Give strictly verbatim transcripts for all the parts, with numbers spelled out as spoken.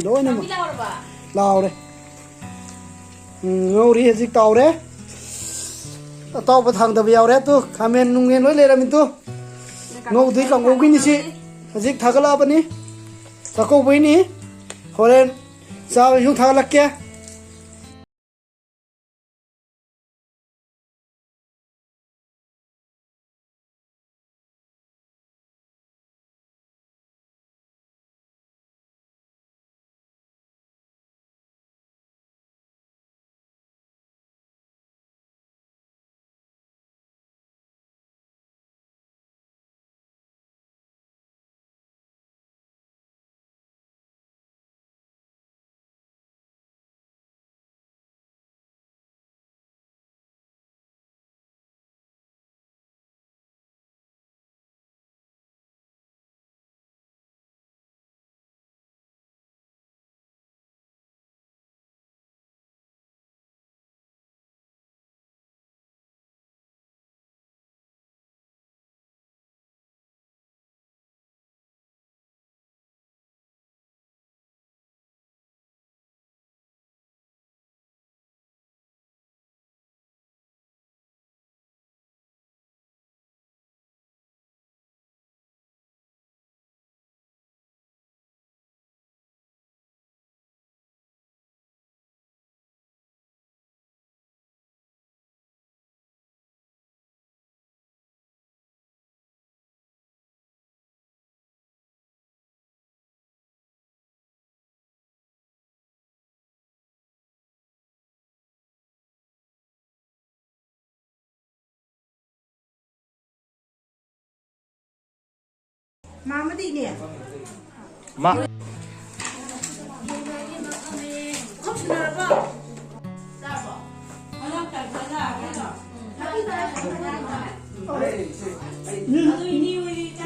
ꯂꯣꯏꯅꯃꯛ ꯂꯥꯎꯔꯦ꯫ ꯎꯝ, ꯉꯧꯔꯤ ꯍꯧꯖꯤꯛ ꯇꯥꯎꯔꯦ꯫ ꯑꯇꯥꯎꯕ ꯊꯥꯡꯗꯕ ꯌꯥꯎꯔꯦ꯫ ꯇꯨ, ꯈꯥꯃꯦꯟ ꯅꯨꯡꯃꯦꯟ ꯂꯣꯏ ꯂꯩꯔꯝꯃꯤ꯫ ꯇꯨ, ꯉꯧꯗꯣꯏ ꯀꯥꯡꯉꯧꯒꯤꯅꯤ ꯁꯤ꯫ ꯍꯧꯖꯤꯛ ꯊꯥꯒꯠꯂꯛꯑꯕꯅꯤ꯫ ꯆꯥꯛꯀꯧꯕꯩꯅꯤ꯫ ꯍꯣꯔꯦꯟ ꯆꯥꯕ ꯏꯁꯨ ꯊꯥꯒꯠꯂꯛꯀꯦ꯫ ꯃꯥꯃꯗꯤ ꯏꯅꯦ꯫ ꯃꯥ꯫ ꯄꯨꯈꯝ ꯁꯤꯟꯅꯔꯕꯣ? ꯆꯥꯔꯕꯣ?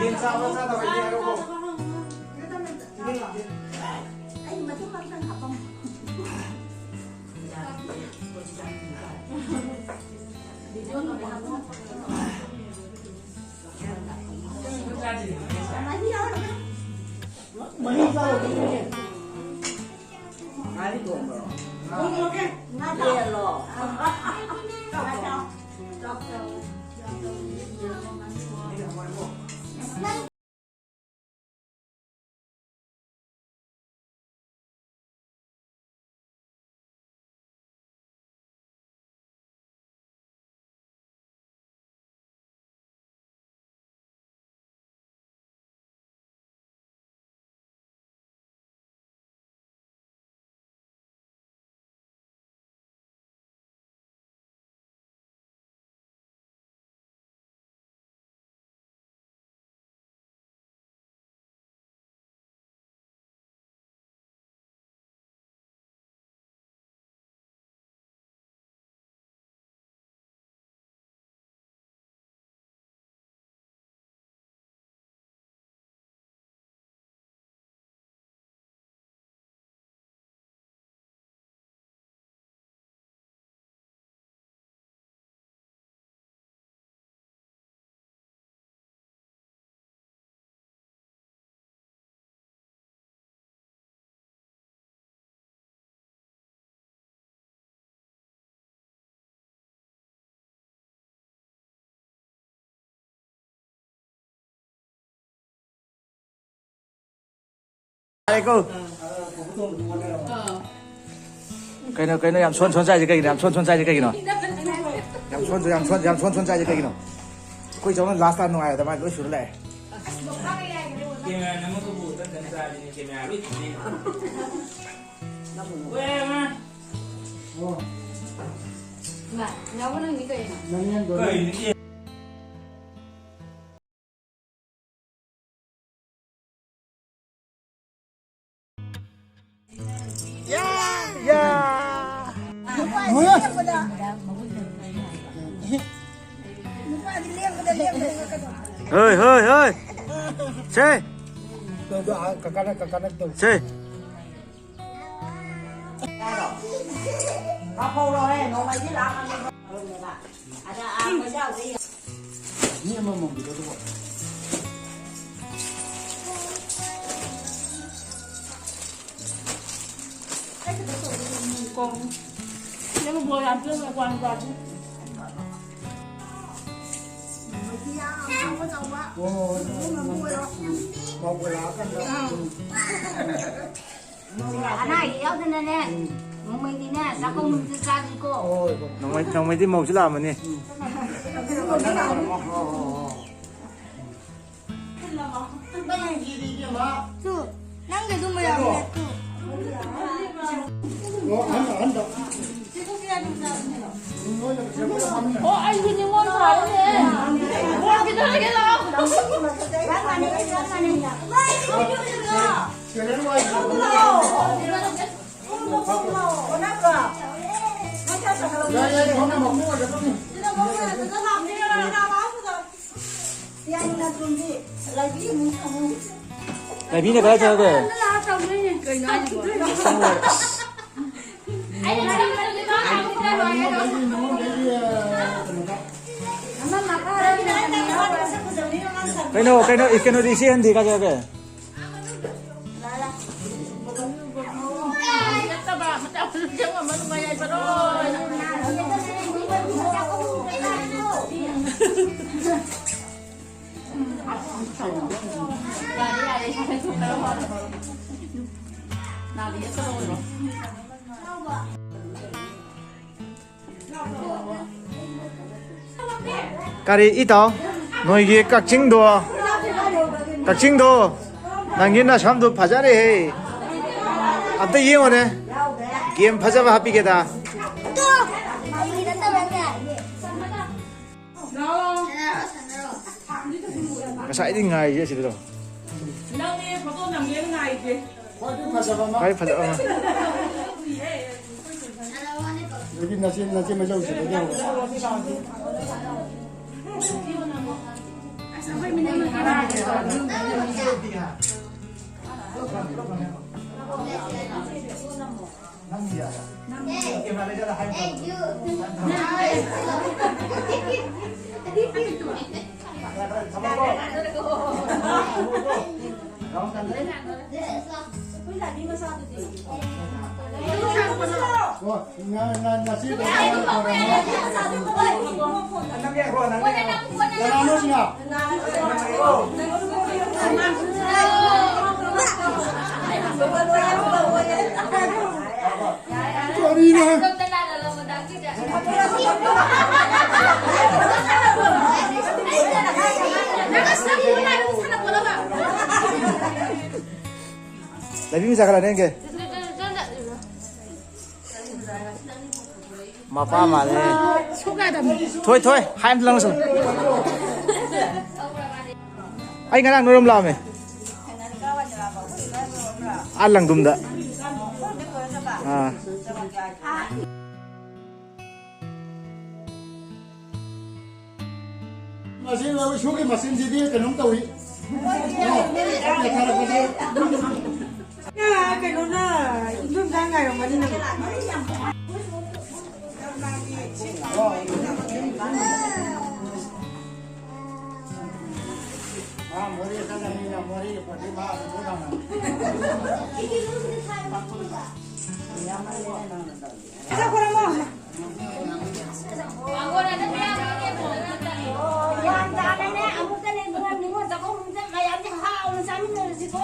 ꯌꯦꯟ ꯆꯥꯕ ꯆꯥꯗꯕ ꯌꯦꯡꯉꯣꯀꯣ꯫ ꯑꯩ ꯃꯇꯨꯝ ꯑꯝꯇꯪ ꯍꯥꯞꯄꯝꯃꯣ꯫ ꯃꯍꯤ ꯆꯥꯔꯣꯏꯗꯣꯏꯅꯦ꯫ ꯌꯥꯔꯦꯀꯣ꯫ ꯀꯩꯅꯣ, ꯀꯩꯅꯣ, ꯌꯥꯝ ꯁꯣꯟ ꯁꯣꯟ ꯆꯥꯏꯁꯦ ꯀꯩꯒꯤꯅꯣ? ꯌꯥꯝ ꯁꯣꯟ ꯁꯣꯟ ꯆꯥꯏꯁꯦ ꯀꯩꯒꯤꯅꯣ? ꯌꯥꯝ ꯁꯣꯟ, ꯌꯥꯝ ꯁꯣꯟ, ꯌꯥꯝ ꯁꯣꯟ ꯁꯣꯟ ꯆꯥꯏꯁꯦ ꯀꯩꯒꯤꯅꯣ? ꯑꯩꯈꯣꯏ ꯆꯧꯅ ꯂꯥꯁꯇ ꯅꯨꯡꯉꯥꯏꯔꯗ ꯃꯥꯏ ꯂꯣꯏ ꯁꯨꯔ ꯂꯥꯛꯑꯦ꯫ ꯀꯦꯃꯦꯔꯥ ꯅꯝꯃꯒꯕꯨ ꯇꯟ ꯇꯟ ꯆꯥꯕꯤꯅꯦ, ꯀꯦꯃꯦꯔꯥ ꯂꯣꯏ ꯊꯤꯅꯩ꯫ ꯍꯣꯏ, ꯑꯉꯥꯡ꯫ ꯏꯃꯥ, ꯅꯥꯎꯕ ꯅꯪꯗꯤ ꯀꯩꯅꯣ? ꯀꯩꯅꯣ? ꯌꯥ! ꯌꯥ! ꯅꯨꯄꯥꯗꯤ ꯂꯦꯡꯕꯗ, ꯅꯨꯄꯥꯗꯤ ꯂꯦꯡꯕꯗ ꯉꯛꯀꯗꯧꯕ꯫ ꯍꯣꯏ, ꯍꯣꯏ, ꯍꯣꯏ꯫ ꯁꯦ꯫ ꯇꯧ, ꯇꯧ, ꯑꯥ, ꯀꯀꯥꯅ, ꯀꯀꯥꯅ ꯇꯧ꯫ ꯁꯦ꯫ ꯀꯥꯞꯍꯧꯔꯣꯍꯦ, ꯅꯣꯡꯃꯩꯗꯤ ꯂꯥꯛꯀꯅꯤ꯫ ꯑꯗ ꯑꯥ ꯃꯩꯖꯥꯎꯗ ꯌꯦꯡ-, ꯃꯤ ꯑꯃꯃꯝꯒꯤꯗꯣ ꯑꯗꯨꯕꯨ꯫ ꯀꯣꯡ꯫ ꯅꯪ ꯕꯣꯜ ꯌꯥꯝ ꯄꯦꯟꯕ ꯀ꯭ꯋꯥꯡ ꯀ꯭ꯋꯥꯁꯤ꯫ ꯍꯣꯏ, ꯍꯣꯏ, ꯍꯣꯏ꯫ ꯃꯧ ꯑꯣꯏꯔꯛꯑꯀꯥꯟꯗ꯫ ꯑꯥ꯫ ꯑꯅꯥ ꯑꯌꯦꯛ ꯌꯥꯎꯗꯅꯅꯦ, ꯎꯝ꯫ ꯅꯣꯡꯃꯩꯗꯤꯅꯦ, ꯆꯥꯛꯈꯨꯝ ꯅꯨꯡꯗ ꯆꯥꯁꯤꯀꯣ꯫ ꯍꯣꯏ, ꯍꯣꯏ꯫ ꯅꯣꯡꯃꯩ, ꯅꯣꯡꯃꯩꯗꯤ ꯃꯧꯁꯨ ꯂꯥꯛꯑꯝꯃꯅꯤ꯫ ꯎꯝ꯫ ꯇꯨ, ꯅꯪꯒꯤ ꯑꯗꯨꯝꯕ ꯌꯥꯝ ꯂꯦꯞꯄꯨ꯫ ꯑꯣ, ꯑꯩꯁꯨ ꯅꯤꯉꯣꯜ ꯁꯥꯔꯤꯅꯦ꯫ ꯕꯣꯔ ꯈꯤꯇꯪ ꯂꯩꯒꯦ ꯂꯥꯛꯑꯣ꯫ ꯂꯥꯏꯕꯤꯅ ꯀꯗꯥꯏ ꯆꯠꯈ꯭ꯔꯒꯦ? ꯀꯩꯅꯣ ꯍꯥꯏꯁꯤꯕꯣ? ꯀꯩꯅꯣ, ꯀꯩꯅꯣ, ꯏ-, ꯀꯩꯅꯣꯗꯤ ꯏꯆꯦ ꯍꯟꯗꯤ ꯀꯥꯏ ꯆꯠꯈ꯭ꯔꯦ? ꯀꯔꯤ ꯏꯇꯥꯎ? ꯅꯣꯏꯒꯤ ꯀꯛꯆꯤꯡꯗꯣ, ꯀꯛꯆꯤꯡꯗꯣ, ꯅꯪꯒꯤ ꯅꯁꯝꯗꯨ ꯐꯖꯔꯦꯍꯦ꯫ ꯑꯝꯇ ꯌꯦꯡꯉꯨꯅꯦ꯫ ꯒꯦꯝ ꯐꯖꯕ ꯍꯥꯞꯄꯤꯒꯦꯗ꯫ ꯉꯁꯥꯏꯗꯤ ꯉꯥꯏꯔꯤꯁꯦ ꯑꯁꯤꯗ꯫ ꯅꯪꯅꯦ ꯐꯣꯇꯣ ꯅꯝꯒꯦꯅ ꯉꯥꯏꯔꯤꯁꯦ꯫ ꯈ꯭ꯋꯥꯏꯗꯒꯤ ꯐꯖꯕ ꯑꯃ꯫ ꯑꯗꯒꯤ ꯅꯆꯦ, ꯅꯆꯦ ꯃꯆꯧꯁꯤꯗꯒꯤ ꯍꯧꯔꯒ꯫ ꯀꯔꯤꯅꯣ ꯍꯦ? ꯂꯩꯕꯤ ꯃꯆꯥ ꯈꯔ ꯅꯦꯡꯒꯦ꯫ ꯃꯄꯥ ꯃꯥꯜꯂꯦ꯫ ꯊꯣꯏ, ꯊꯣꯏ, ꯍꯥꯏ ꯑꯝꯇ ꯂꯪꯁꯜꯂꯨ꯫ ꯑꯩ ꯉꯔꯥꯡ ꯅꯣꯏꯔꯣꯝ ꯂꯥꯛꯑꯝꯃꯦ꯫ ꯑꯥ, ꯂꯪꯗꯨꯝꯗ꯫ ꯑꯥ꯫ ꯃꯁꯤ ꯏꯁꯣꯔꯒꯤ ꯃꯆꯤꯟꯁꯤꯗꯤ ꯀꯩꯅꯣꯝ ꯇꯧꯏ꯫ ꯑꯣ, ꯊꯥꯔꯛꯄꯁꯦ꯫ ꯀꯩꯅꯣꯅ ꯏꯟꯗꯣꯝꯆꯥ ꯉꯥꯏꯔꯝꯒꯅꯤ ꯅꯪ꯫ ꯃꯥ ꯃꯣꯔꯦ ꯆꯠꯂꯅꯤꯅ ꯃꯣꯔꯦꯒꯤ ꯄꯣꯠꯇꯤ ꯃꯥ ꯑꯗꯨꯝ ꯂꯧ ꯂꯥꯛꯅꯕꯅꯤ꯫ ꯄꯩꯁꯥ ꯈꯣꯔꯝꯃꯣ꯫ ꯒ꯭ꯌꯥꯟ ꯇꯥꯅꯅꯦ ꯑꯃꯨꯛꯇꯅꯦ ꯏꯕꯨꯡꯉꯣ, ꯅꯤꯉꯣꯜ ꯆꯥꯛꯀꯧꯕ ꯅꯨꯃꯤꯠꯇ ꯃꯌꯥꯝꯁꯦ ꯍꯥꯎꯅ ꯆꯥꯃꯤꯟꯅꯔꯁꯤꯀꯣ꯫